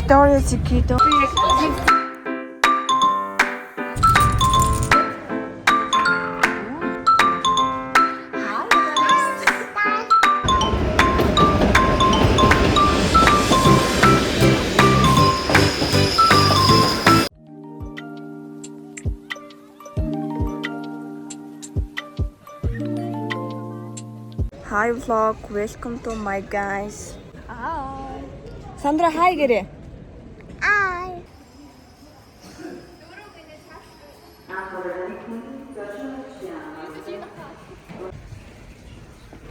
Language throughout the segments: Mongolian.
Victoria's Secret. Hi vlog, welcome to my guys. Hi. Сандра хай гэрээ. Hi.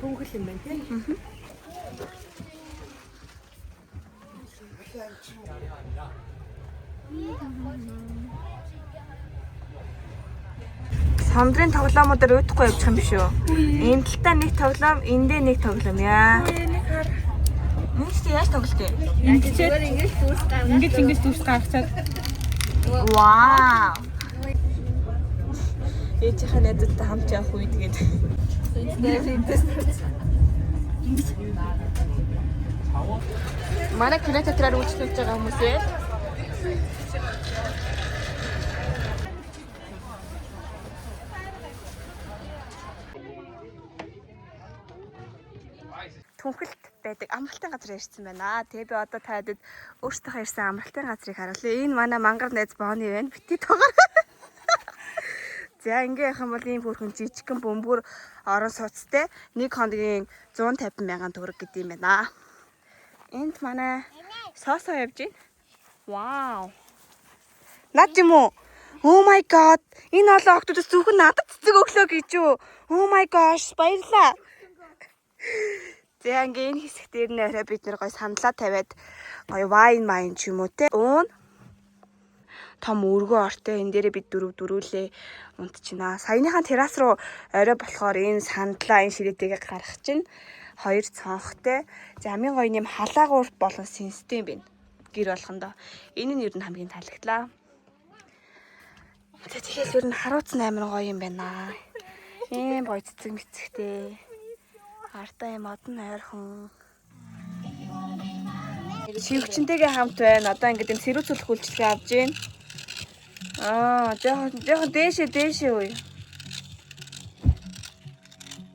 Хөнгөл юм байна тийм. Сандрын тоглоомуудаар уйдахгүй явчих юм биш үү? Энэ талтаа нэг тоглоом, эндээ нэг тоглоом яа. Нэг хар. Нэг ч яаж тоглолт юм? Ингээд ингэж ингэж дүрс гаргацаад Вау. Ээжийнхээ найзуудтай хамт явах үед гээд. Манай кинотеатраар үйлчлүүлж байгаа хүмүүсээ. Түнхэлт байдаг амралтын газар ирсэн байна. Тэгээ би одоо таадад өөртөөхөө ирсэн амралтын газрыг харуулъя. Энэ манай мангар найз Бони байна. Бити тоогоор. За ингээ явах юм бол ийм бүрхэн жижигхэн бөмбөр орон сууцтай нэг хоногийн 150 мянган төгрөг гэдэг юм байна. Энд манай соосоо явж байна. Вау. Над юм уу? Oh my god. Энэ олон охтуудаас зөвхөн надад цэцэг өглөө гэж юу? Oh my gosh, баярлаа. За ингээ энэ хэсэг дээр нэ орой бид нэр гой саналаа тавиад гой вайн майн ч юм уу те. Уун том өргөө ортой энэ дээрээ бид дөрөв дөрүүлээ унтчихнаа. Саяныхаа террас руу орой болохоор энэ сандлаа энэ ширээтэйгээ гарах чинь хоёр цонхтой. За хамгийн гоё нэм халаагуур болон сэнстэй юм байна. Гэр болгондоо. Энэ нь ер нь хамгийн таалагдлаа. За тэгэхээр ер нь харуулсан амар гоё юм байна. Ийм гоё цэцэг мэцэгтэй. Ардаа юм одон ойрхон. Шивгчэнтэйгээ хамт байна. Одоо ингээд юм сэрүүцүүлэх үйлчлэгээ авч байна. Аа, жоохон жоохон дээшээ дээшээ үе.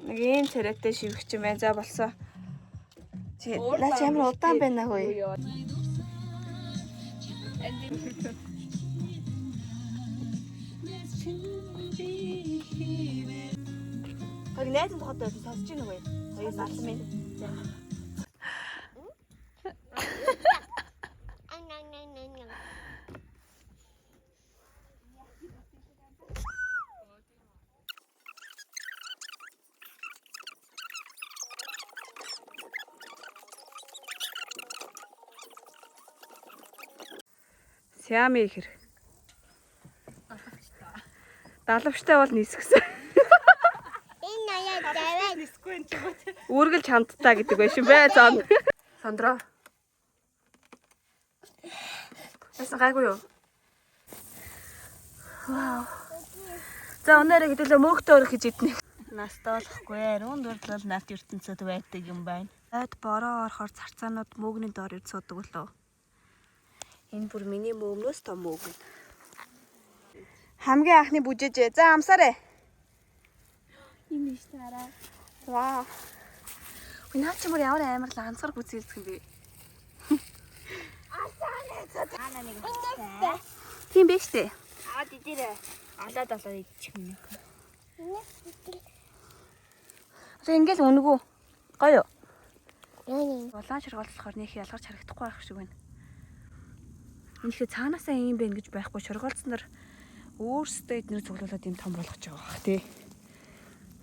Нэг ийм царайтай шивгч юм байна. За болсон. Чи наа чи ямар удаан байна хөөе. Хаг найзын тухайд байсан сонсож байна уу? Хоёр залан минь. За. Сями ихэр. Далавчтай бол нисгсэн. Энэ аяа даваа. нисгүй юм чи гоо. Үргэлж хамтдаа гэдэг байх юм бай зон. Сондро. Яасан гайгүй юу? Вау. За өнөөрэ хэдүүлээ мөөхтөө өрөх гэж иднэ. Настай болохгүй. Рүүн дурдлал нарт ертөнцид байдаг юм байна. Ойд бороо орохоор царцаанууд мөөгний доор ирж суудаг болов. Энэ бүр миний мөөгнөөс том мөөгн. Хамгийн анхны бүжээжээ. За амсаарэ. Энэ биш тараа. Вау. Үгүй наа чи мөр ямар амар ланцгар гүцээлцэх юм бэ? Ана нэг болчихсон. Тийм бэ штэ. Аваад идээрэй. Алаад алаад идчих юм. Одоо ингээл үнэгүй. Гоё юу? Юу? Улаан шоргоол болохоор нөх ялгарч харагдахгүй байх шиг байна. Үнэхээр цаанаасаа ийм байх гэж байхгүй шоргоолцноор өөрсдөө эднэр цуглуулад ийм том болгож байгаа бах тий.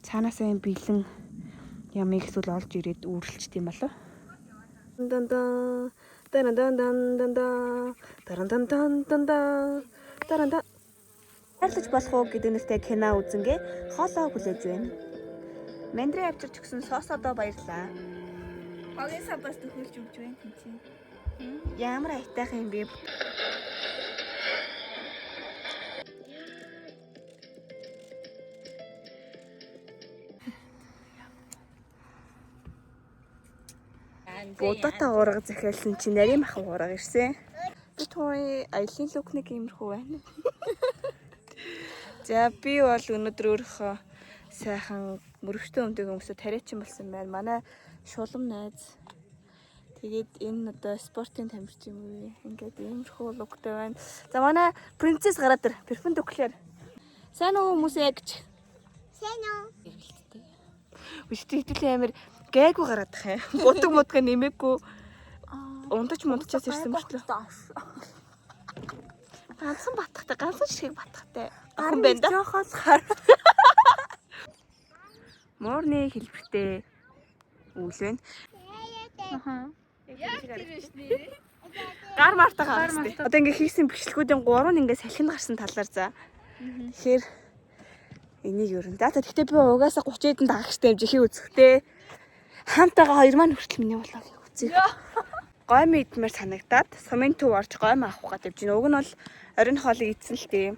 Цаанаасаа ийм бэлэн ямыг эсвэл олж ирээд үүрэлчт юм болов. Дан дан дан дан дан дан дан дан дан дан дан дан дан. Хайрлаж болох уу гэдэг нэртэй кино үзэнгээ хоолоо хүлээж байна. Мандрын авчирч өгсөн соосодоо баярлаа. Хогийн савбас төхөөлж өгч байна тийм чи. Ямар аятайхан юм бэ? Будаатай уурга захиалсан чинь нарийн махан уурга ирсэн. Бид хоёрын аялын look нэг иймэрхүү байна. За, би бол өнөөдөр өөрийнхөө сайхан мөрөвчтөн өмдөг өмсө тариачин болсон байна. Манай шулам найз. Тэгээд энэ одоо спортын тамирч юм уу? Ингээд иймэрхүү look тай байна. За, манай принцесс гараад ир. Перпендикуляр. Сайн уу, хүмүүсээ гэж. Сайн уу? Эргэлттэй. Үгүй, хэдүүлээ амар гайгүй гараад тах юм. Будаг мудга нэмээгүй. Унтаж мунтачаас ирсэн мөртлөө. Ганцхан батхтай, ганцхан ширхэг батхтай. Охин байна да. Жохон хар. Муурны хэлбэртэй үйл байна. Аха. Гар мартагаа гарсан. Одоо ингээ хийсэн бичлэгүүдийн 3 нь ингээ салхинд гарсан талаар за. Тэгэхээр энийг ер нь. За, тэгтээ би угаасаа 30 хэдэн дагагчтай юм жихийг үзэхтэй. Хамтаага хоёр маань хүртэл миний влогийг үзье. Гойм идмээр санагдаад сумын төв орж гойм авах гээд явж байна. Уг нь бол оройн хоолыг идсэн л дээ.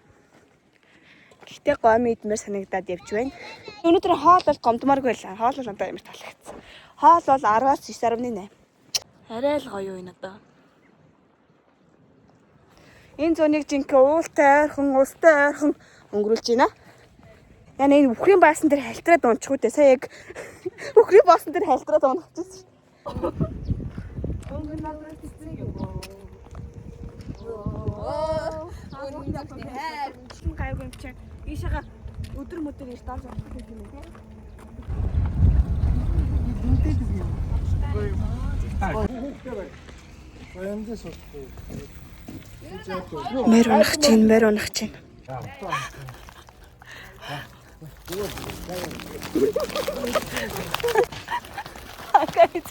Гэхдээ гойм идмээр санагдаад явж байна. Өнөөдөр хоол бол гомдмооргүй байлаа. Хоол бол надад амар таалагдсан. Хоол бол 10-аас 9.8. Арай л гоё юу энэ одоо. Энэ зуныг жинхэнэ уултай ойрхон, устай ойрхон өнгөрүүлж байна. Яна, энэ үхрийн баасан дээр хальтраад унчих үү те. Сая яг үхрийн баасан дээр хальтраад унахчихсан шүү дээ. Гайгүй юм чинь. Ийшээгээ өдөр мөдөр ирж давж авах юм те. Морь унах чинь, морь унах чинь. Okay.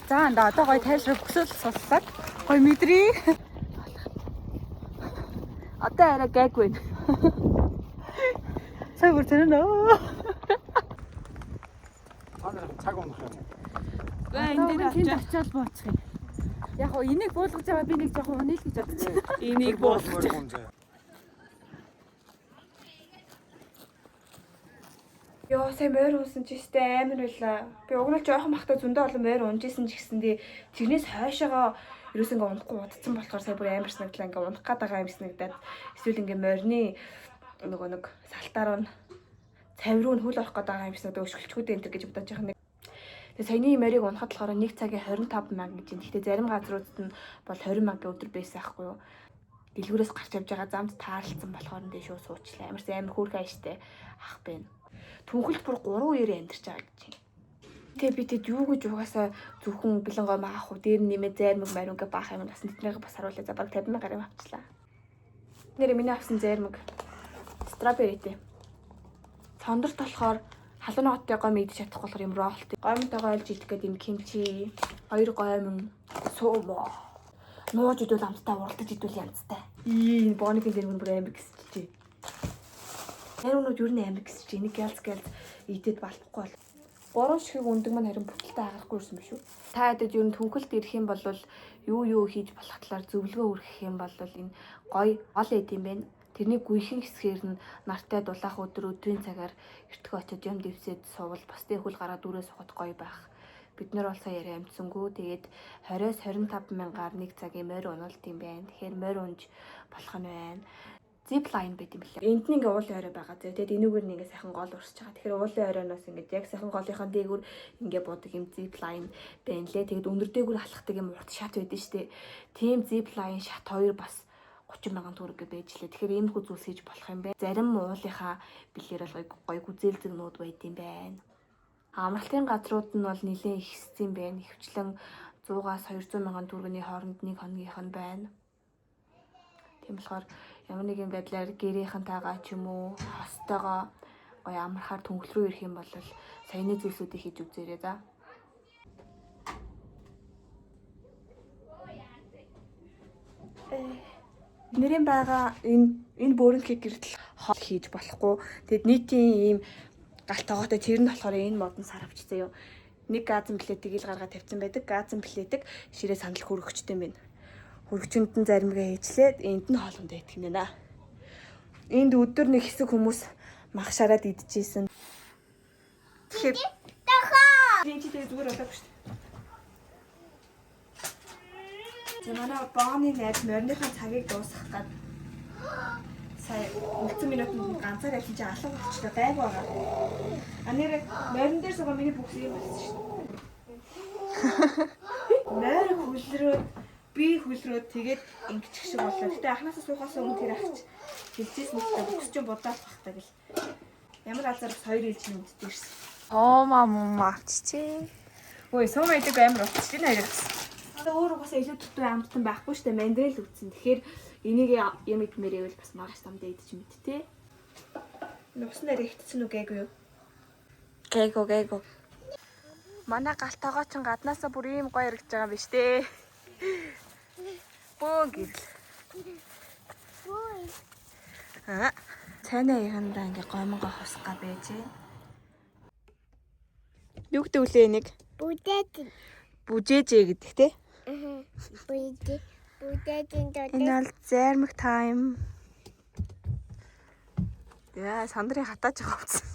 За, анда одоо гоё тайвшрах өсөөл суллаад гоё мэдрий. Одоо арай гайгүй байна. Сая бүр тэр нөө. Та нар цаг унах юм. Энэ дээр тэнд очиад буучих юм. Яг гоо энийг буулгаж байгаа, би нэг жоохон унийл гэж бодчих. Энийг буулгаж. Йоо, сая морь унсан ч өстэй амар байлаа. Би уг нь жоохон бахта зөндөө олон морь унжсэн ч гэсэндээ тэрнээс хойшоогоо ерөөс ингээ унахгүй удцсан болохоор сая бүр амар санагдлаа, ингээ унах гээд байгаа юм санагдаад, эсвэл ингээ морины нөгөө нэг салтаар нь цавь руу нь хөл орох гээд байгаа юм санагдаад, өшгөлчгүүдээ энэ төр гэж бодож байгаа нэг. Тэгээ саяны морийг унахад болохоор 1 цагийн 25 мянга гэж байна. Гэхдээ зарим газруудад нь бол 20 мянга өдөр байсан аахгүй юу. Дэлгүүрээс гарч явж байгаа замд таарлцсан болохоор нь шууд суучлаа. Амар амар хөөрхөн ааштай ах байна. Түнхэлд бүр 3 үеэр амьдарч байгаа гэж байна. Тэгээ би тэд юу гэж угаасаа зөвхөн бэлэн гомь авах уу, дээр нэмээ зайрмаг мариунга баах юм бас тэднийг бас харуулъя. За, баг 50 мянга гаруй авчлаа. Нэр миний авсан зайрмаг strawberry тэй. Цондорт болохоор халуун ногооттой гомь идэж чадахгүй болохоор юм roll той. Гомьтойгоо олж идэх гэдэг юм кимчи, хоёр гомь, сумо. Нууж идвэл амттай, уралдаж идвэл янзтай. Ий, энэ бооникийн зэрэг бүр амар гисчихжээ. Ариунууд ер нь амар гисэж, энийг гялц гялц идээд балахгүй бол. Гурван ширхэг өндөг маань харин бүтэлтэй хагарахгүй ирсэн биш үү? Та хэдэд ер нь түнхэлд ирэх юм бол юу юу хийж болох талаар зөвлөгөө өргөх юм бол энэ гоё гол эд юм байна. Тэрний гүйхэн хэсгээр нь нартай дулаах өдөр өдрийн цагаар эртгөө очиод юм дэвсээд суувал бусдын хөл гараад үрээ сухад гоё байх. Бид нар бол сая яриа амжсангүй. Тэгээд 20-с 25 мянгаар нэг цагийн морь уналт юм байна. Тэгэхээр морь унж болох нь байна. Zip line байт юм билээ. Энд нь ингээ уулын орой байгаа. Тэгээд энүүгээр нь ингээ сайхан гол урсж байгаа. Тэгэхээр уулын оройноос ингээ яг сайхан голынхаа дээгүүр ингээ буудаг юм zip line байна лээ. Тэгээд өндөр дээгүүр алхахдаг юм урт шат байдэн штэ. Тийм zip line шат хоёр бас 30 мянган төгрөг гэ байж лээ. Тэгэхээр иймэрхүү зүйлс хийж болох юм байна. Зарим уулынхаа бэлгээр бол гоё гүзээлзгнүүд байд юм байна. Амралтын газрууд нь бол нэлээд ихссэн байна. Ихэвчлэн 100-аас 200 мянган төгрөгийн хооронд нэг хоногийнх нь байна. Тийм болохоор ямар нэгэн байдлаар гэрийнхэнтэйгээ ч юм уу хостойгоо гоё амархаар түнхэл рүү ирэх юм бол саяны зүйлсүүдийг хийж үзээрэй за. Нэрийн байгаа энэ бөөрөнхий гэртэл хоол хийж болохгүй. Тэгэд нийтийн ийм галт тогоотой, тэр нь болохоор энэ модон сарвч заяо. Нэг газан плитийг ил гаргаад тавьсан байдаг. Газан плитийг ширээ сандал хөргөчтэй юм байна. Хөргөчөнд нь заримгаа хийчлээд энд нь хоолунд идэх юм байна. Энд өдөр нэг хэсэг хүмүүс мах шараад идчихсэн. Тэгэхээр Тохоо. энэ чи тэгээ зүгээр болоогүй шүү дээ. За, манай бооны найз мориныхаа цагийг дуусгах гад сая үлдсэн минутанд ганцаар ялсан чи алга болчихлоо, гайг байгаа. А нэр морин дээр суугаа миний бүхс юм болсон шүү дээ. Морь хөлрөөд, би хөлрөөд, тэгээд ингэчих шиг боллоо. Гэтэ анхнаасаа суухаас өмнө тэр ахч хэлжсэн л та, бүхс чинь будаад бах та гэл. Ямар азар бас хоёр ээлж нүдтэй ирсэн. Тоома мум авчичээ. Ой, сум идэг амар утчих энэ хоёрыг. Одоо өөр угаасаа илүү дутуу амттан байхгүй штэ, мандарин л үтсэн. Тэгэхээр энийг юм идмээр ивэл бас маргааш тамдаа идэж мэд те. Нусан дээр ихтсэн үү гээгүй юу? Гээгүй, гээгүй. Манай галт тоогоо чин гаднаасаа бүр ийм гоё яригдж байгаа юм биш те. Бөөн гэрэл. Аа. Цайнаа яхандаа ингээ гомонго хусгаа байжээ. Юу гэдэг үлээ энийг? Бүдээд. Бүжээжээ гэдэг те. Аа. Бүдээд. Бүдээд. Энэ бол зайрмаг time. Яа, сандрын хатааж байгаа юмсан.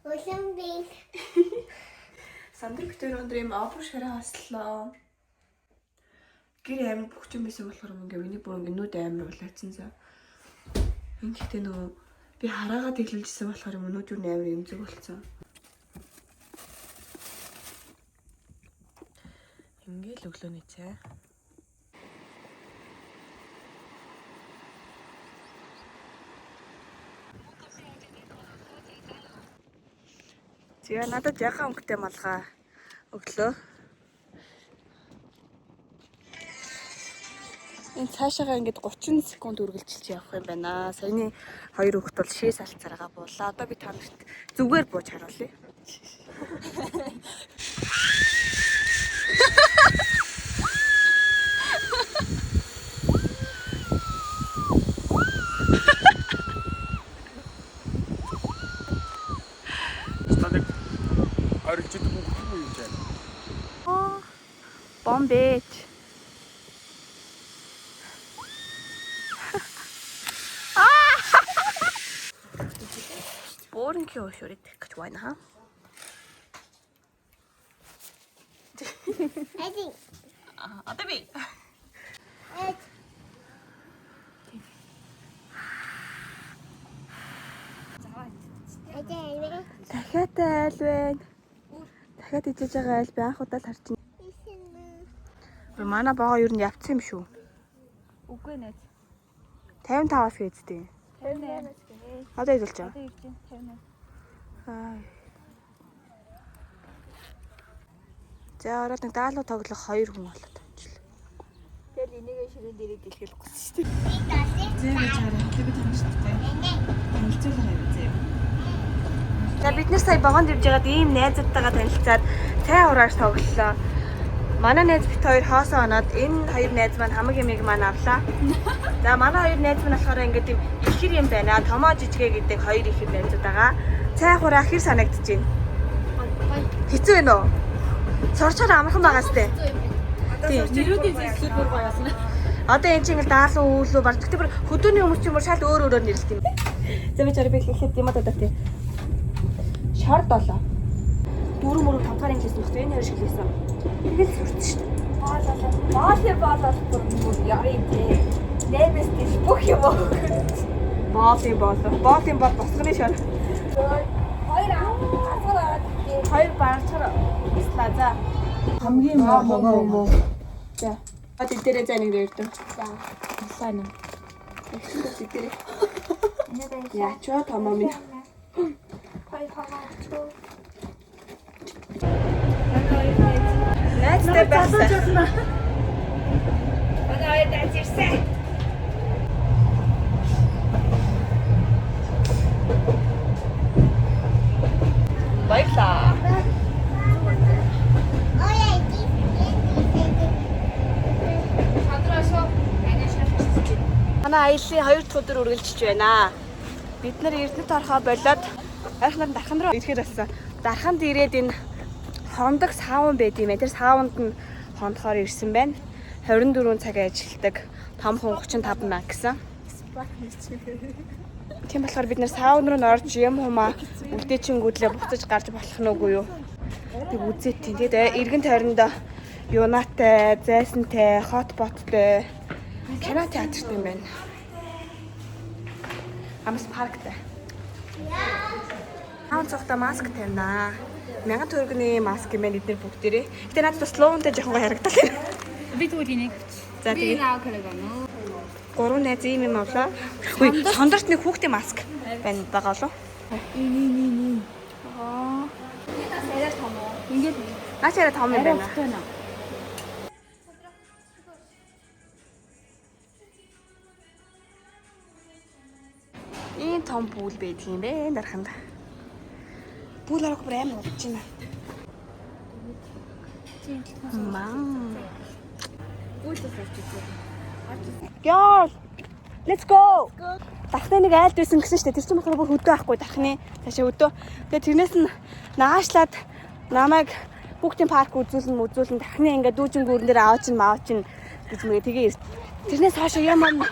Улам би. Сандар битэр өндөр юм обр шараа хослоо. Гэр амар бөхчөн байсан болохоор ингээ миний бүр ингээ нүд амар улаацсан за. Энэ гэхдээ нөгөө би хараагаа тэглүүлжсэн болохоор юм нүд юу амар эмзэг болцсон. Ингээл өглөөний цай. Тэгээ надад ягаан өнгөтэй малгай өглөө. Энэ цаашаага ингээд 30 секунд үргэлжилж явах юм байна. Саяны хоёр хүүхэд бол шээс алцаараа буулаа. Одоо би та нарт зүгээр бууж харуулъя. Станыг орилж идэг үгүй юм жаа. Бомбэч. Буурынхээ өшөр идэх гэж байна ха. Эди. Одоо би. Эд. Эди. Дахиад айл байна. Дахиад ижиж байгаа айл би анх удаа л харж байна. Манай богоо ер нь явцсан юм шүү. Үгүй нэ. 55-аас гээдтэй. 58-аас гинэ. Одоо идэлж байгаа. Одоо ирж байна 58. Аа. За, ороод нэг даалуу тоглох хоёр хүн болоод авчихлаа. Тэгэл энийгээ ширэн дээрээ дэлгэл гусэн шүү дээ. Зээ гэж хараа. Би таньжтай. Танилцуулга юм зээ. За, бид нэр сая вагонд явж байгаад ийм найзуудтайгаа танилцаад цай хурааж тоглолоо. Манай найз бит хоёр хоосоо оноод энэ хоёр найз маань хамаг ямиг маань авлаа. За, манай хоёр найз маань болохоор ингээд юм ихэр юм байна. Томоо жижигэ гэдэг хоёр ихэр найзууд байгаа. Цай хураах хэр санагдаж байна? Хэцүү байна уу? Сурчаар амархан байгаа сте. Тийм. Нэрүүдийн зэслүүд бүр гоё болсон. Одоо энэ чинь ингээл даалуу үүлүү баг. Гэтэ бүр хөдөөний хүмүүс чинь бүр шал өөр өөрөөр нэрлэдэг юм. За, би чараа би эхлээд юм одоо тий. Шор долоо. Дөрөв мөрөв тавдугаар анги хийсэн багт энэ хоёр шиг хийсэн. Тэгэл сурч шүү дээ. Боолын боолол бүр бүр яа юм те. Нэмэс тийш бүх юм уу. Боолын боолоо. Боолын бол босгоны шор. Хоёр ганцхан ороод тий. Хоёр барчаар услаа за. Хамгийн муу муу. За. Одоо дээрээ за нэг дээрдэ. За. Улаан юм. Дээрээ. Яач вэ томоо минь. Хоёр хогооч. Найзтай байсан. Манай хоёр дайц ирсэн. Баярлаа. Ой, ди. Манай аяллаа хоёр дахь өдөр үргэлжилж байна. Бид нар Эрдэнэт орохоо болоод ойрхоноор дархан руу ирэхээр болсон. Дарханд ирээд энэ хондог саун байд юм байна. Тэр саунд нь хондохоор ирсэн байна. 24 цаг ажилладаг. Том хүн 35 мянга гэсэн. Тийм болохоор бид нар саун руу н орж юм хумаа үлдээчингүүдлээ буцаж гарч болох нь үгүй юу? Тэг үзээт тийм. Тэгээд эргэн тойрондоо Юнатай, зайсантай, hot potтай кино театрт юм байна. Амс парктай. Хаан цогтой маск тавина. 1000 төгрөгийн маск юм байна эдгээр бүгдээрээ. Гэтэ надад бас луунтай жоохон гоё харагдал юм. Би тэгвэл энийг. За Би тэгээ наа кэлэгэнэ. гурван найз ийм юм авлаа. Үгүй сондорт нэг хүүхдийн маск байна байгаа болов. Энэ. Бас арай том уу? Ингээд Наач арай том юм арай байна. уттай наа. Ийм том бүл байдаг юм бэ дарханд. Бүл арга бүр амар удаж байна. Маа. Бүл бас орж ирлээ. Girl, let's go. Дархны нэг айлд байсан гэсэн шүү дээ. Тэр чинь болохоор бүр хөдөө байхгүй дархны цаашаа хөдөө. Тэгээ тэрнээс нь наашлаад намайг хүүхдийн парк үзүүлэн мүзүүлэн дархны ингээд дүүжин гүрэн дээр аав чинь маав чинь гэж мэгээ тэгээ ирсэн. Тэрнээс хойш юм юм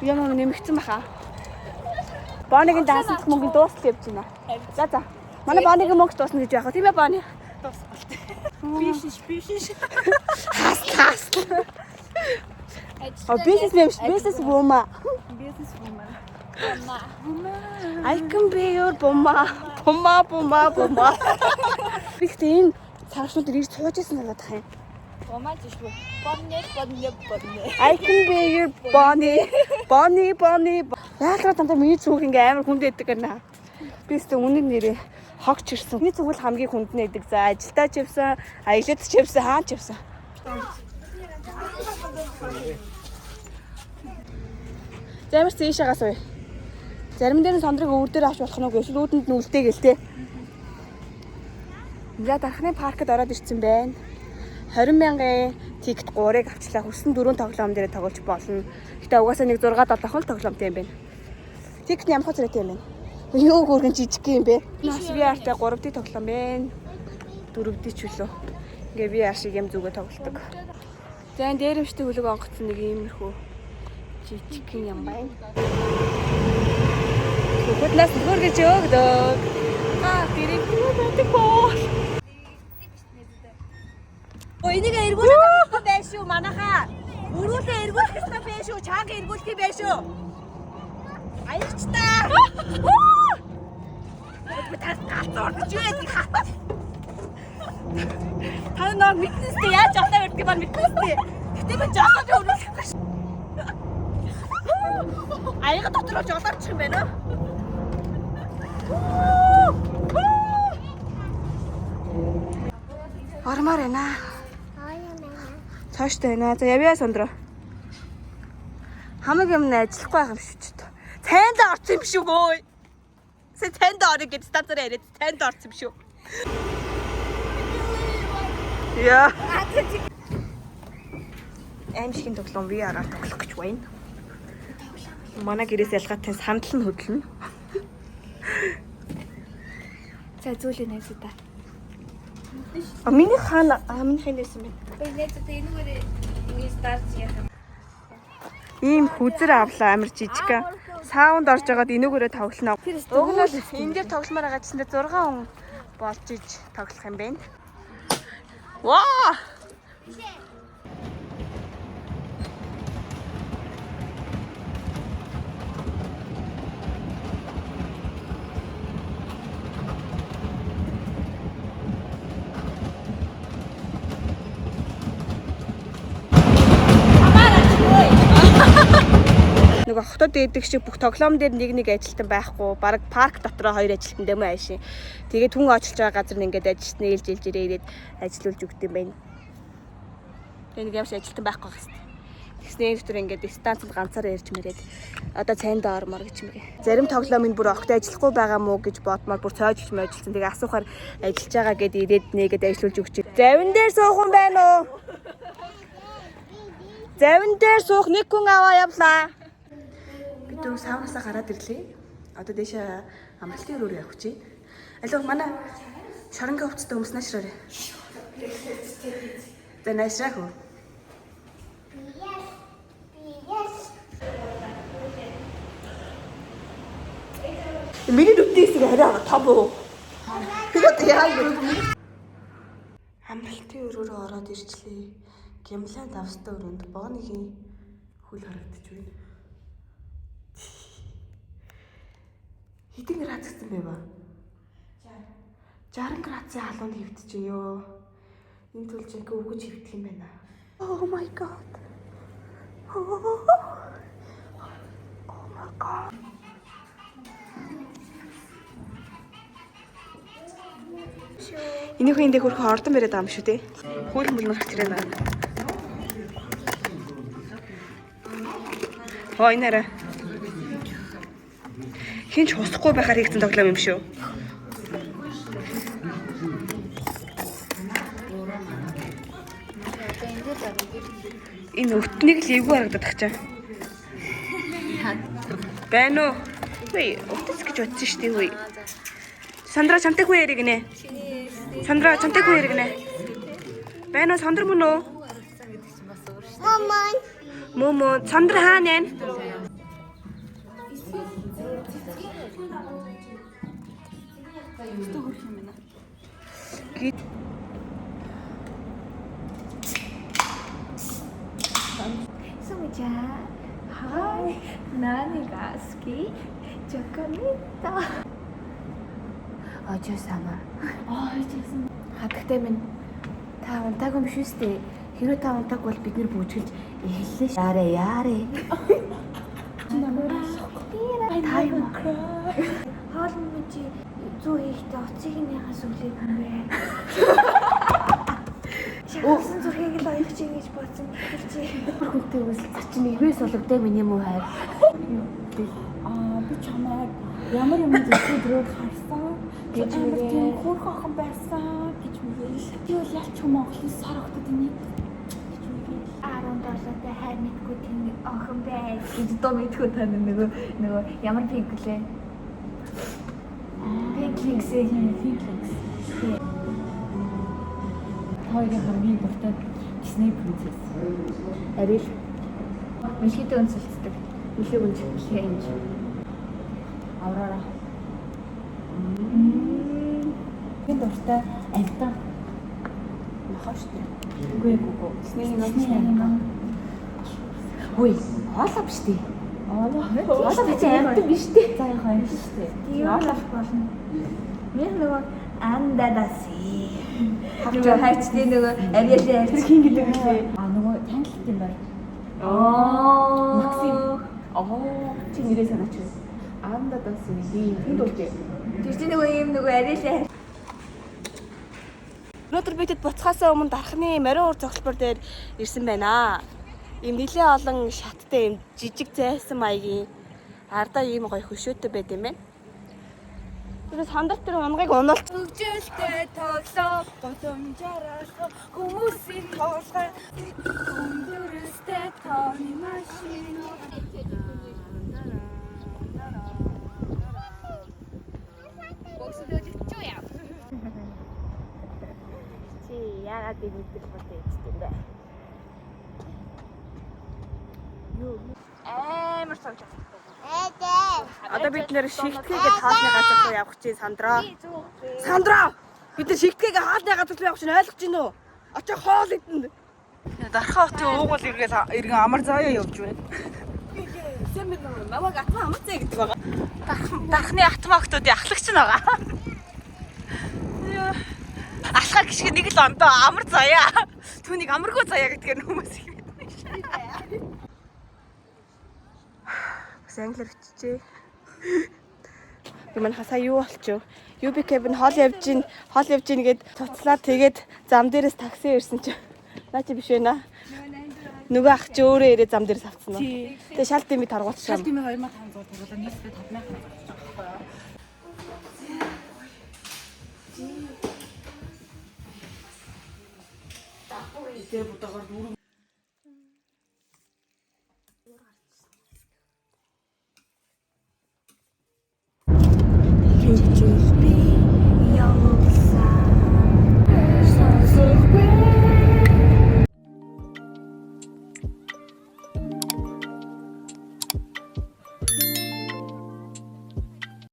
юм юм нэмэгдсэн баха. Боныгийн дансах мөнгө дуустал явж байна. За за. Манай Боныгийн мөнгө дуусна гэж яах вэ? Тийм ээ Бони? Биш биш. Хас хас. А бизнес биш, бизнес woman. Бизнес woman. I can be your бумаа. Бумаа, бумаа, бумаа. Би ихтэй энэ саршнууд ирж сууж исэн санагдах юм. Бомаа жишгүй. Бомнэ бомнэ бомнэ. I can be your Bonnie. Bonnie, Bonnie. Яалгаа дандаа миний зүг ингээ амар хүнд байдаг гэнэ. Би өстө үнэн нэрээ хогч ирсэн. Миний зүг л хамгийн хүнд нэдэг. За ажилдаа ч явсан, аялаад ч явсан, хаан ч явсан. За ямар ч ийшээгаа сууя. Зарим дээр нь сондрыг өвөр дээр авч болох нь үгүй эсвэл үүдэнд нь үлдээгээл те. За дархны паркд ороод ирсэн байна. 20 мянган ticket 3-ыг авчлаа. Хүссэн дөрвөн тоглоом дээр тоглож болно. Гэтэ угаасаа нэг 6 7 л тоглоомтой юм байна. Ticket нь ямар царайтай юм бэ? Юу гөргөн жижиг юм бэ? Нас VR-тай 3D тоглоом байна. 4D ч үлээ. Ингээ VR шиг юм зүгээ тоглолдог. За энэ дээрэмчтэй хөлөг онгоцсон нэг иймэрхүү жижиг юм байна. Хүүхднээс хөргөж өгдөг. Аа тэрийг юу байдаг бол. Өө энийг эргүүлэх хэрэгтэй байх шүү манайхаа. Өрүүлээ эргүүлэх хэрэгтэй байх шүү. Чанга эргүүлэх юм байх шүү. Аягч та. Би та галзуу орж юу яадаг хат. Та нөө мэднэстэй яаж жолоо өрдөг юм мэднэстэй. Гэтэ би жолоо би өрүүлэхгүй шүү. Аяга дотор жолоо орчих юм байна уу? Ормоор байна. Цааштай байна. За явъя сондро. Хамаг юм нэ ажиллахгүй байх юм шиг ч. Цайнд орсон юм шүү гөө. Сэ цайнд орё гэж станцаараа яриад цайнд орсон юм шүү. Яа. Аимшигын тоглоом VR-аар тоглох гэж байна. Манай гэрээс ялгаатай сандал нь хөдлөнө. За зүйлээ найзуудаа. А миний хаана а миний хаана байсан бэ? Би найзуудаа энүүгээр ингэж дарж яах юм. Ийм хүзэр авлаа амар жижиг. Саунд орж байгаад энүүгээрээ тоглоно. Уг нь бол энэ дээр тогломоор байгаа гэсэн дээр 6 хүн болж иж тоглох юм байна. Ваа! Нөгөө хотод дээдэг шиг бүх тоглоом дээр нэг нэг ажилтан байхгүй. Бараг парк дотроо хоёр ажилтан дэм үү аашин. Тэгээд хүн очилж байгаа газар нь ингээд ажилтны ээлж ээлж ирээд ажиллуулж өгд юм байна. Тэгээ нэг ямарч ажилтан байхгүй байх хэвээр. Тэгснээр энэ дотор ингээд станцанд ганцаараа ирж мэрээд одоо цайндаа ормоор гэж мэрээ. Зарим тоглоом энэ бүр огт ажиллахгүй байгаа мó гэж бодмоор бүр цойжилж мойжилсан. Тэгээ асуухаар ажиллаж байгаа гэд ирээд нэгэд ажиллуулж өгч. Завин дээр суух юм байна уу? Завин дээр суух нэг хүн аваа явлаа. Бид дөрөв саунаасаа гараад ирлээ. Одоо дэшээ амралтын өрөөр явах чи. Алуу манай шоронгийн хувцастай хүмүүс наашраарэ. За наашраах уу? Миний нүдний хэсэг арай том уу? Тэгээд яа юм. Амралтын өрөөрөө ороод ирчлээ. Гямлан давстай өрөөнд бооныгийн хөл харагдаж байна. Хэдэн градус гэсэн бэ ба? 60 градусын халуунд хэвдэж ёо. Энэ тул жинхэнэ үгэж хэвдэх юм байна. Oh my god. Oh my god. Энийхэн эндээ хөрхөн ордон бариад байгаа юм шүү дээ. Хөл мөл гарч ирээ наа. Хоо энэ арай. Хин ч хусахгүй байхаар хийгдсэн тоглоом юм шүү. Энэ өтнийг л эвгүй харагдаад тах чаа. Байна уу? Хүй, утас гэж утсан шүү дээ хүй. Сандра чамтай хүү яриг нэ. Сандра чамтай хүү яриг нэ. Байна уу Сандра мөн үү? Маман. Мөө мөө Сандра хаана вэ? ソムちゃん、はい。何が好き？チョコミント。 Ожоо-сама. Ожоо-сама. Хатагтай минь та унтаагүй юм шүү дээ. Хэрвээ та унтаагүй бол бид нэр бүжгэлж эхэллээ. Яарэ яарэ. Та юм. Хоол минь чи зүү хийхдээ уцыг нь яхаас өглөөг юм бэ? Шахалсан зүрхийг л оёх чи ингэж бодсон гэтэл чи Бүр хүнтэй үсэл зочин ивээс сулгдээ миний муу хайр. Аа би чамайг ямар юм зүйлтэй дөрөөр харсан Гэж гэж амар мөрөө. тийм хөөрхөн охин байсан гэж мөрөөл. Би бол ялч юм Монголын сар охтод энийг гэж мөрөөл. 17-тай хайр мэдгүй тийм охин бай гэж дуу мэдгүй та нөгөө ямар пинк лээ? Пинк линкс. Пинк линкс. Хоёрын хамгийн дуртай Disney princess. Арил Мэлхийдээ өнцөлддөг. нэлээ үнж. Хэнж. Аврора. Би дуртай амьтан. Нохоо шүү дээ. Үгүй ээ үгүй. Disney амьтан. Хүй, хоолоо биш дээ. Оолоо. Хоолоо би чи амьтан биш дээ. За яг амьтан шүү дээ. Тийм болно. Миний нөгөө андадас. Нөгөө хайчдын нөгөө Ариэлийн хайч. Тэр хин гэдэг лээ. А нөгөө танилт юм байна. Аа. Максим. Аа, чи нэрээ санаач юу? Андадас юм. Тэнд болжээ. Тэр чинь нөгөө юм нөгөө Ариэлийн хайч. Өнөөдөр бидэд буцхаасаа өмнө дархны морин уур цогцлбор дээр ирсэн байна. Ийм нэлээ олон шаттай ийм жижиг зайсан маягийн ардаа ийм гоё хөшөөтэй байд юм байна. Тэр сандар тэр унгыг унуулт. Хөгжилтэй тоглоо гудамжаараа хүмүүсийн толгой өндөрстэй тооны машин. Чи яагаад ийм мэдэх болтой ичдэг юм бэ? Амар сууж байна. Одоо бид нэр шигтгэгээ хаалны газар руу явах чинь Сандраа. Сандраа! Бид нар шигтгэгээ хаалны газар руу явах чинь ойлгож байна уу? Очоо хоол идэнэ. Дархан хотын уугуул эргээл эргэн амар заяа явж байна. Намайг атман амарцаа гэдэг байгаа. Дархны атмаа охтуудын ахлагч нь байгаа. Алхаа гიშгэ нэг л ондоо амар заяа. Түүнийг амаргүй заяа гэдгээр нь хүмүүс их мэднэ шээ. Бас англиар биччихээ. Би манайхаа сая юу болчих вэ? UBK би хоол явж гин, хоол явж гин гэд цуцлаа тэгээд зам дээрээс такси ирсэн чи. Наа чи биш вэ наа? Нөгөө ах чи өөрөө ирээ зам дээрээс авцсан уу? Тэгээ шал дими таргуулчихсан. Шал дими 2500 төгрөгөөр нийтдээ 5500 болчих жоох байхгүй юу?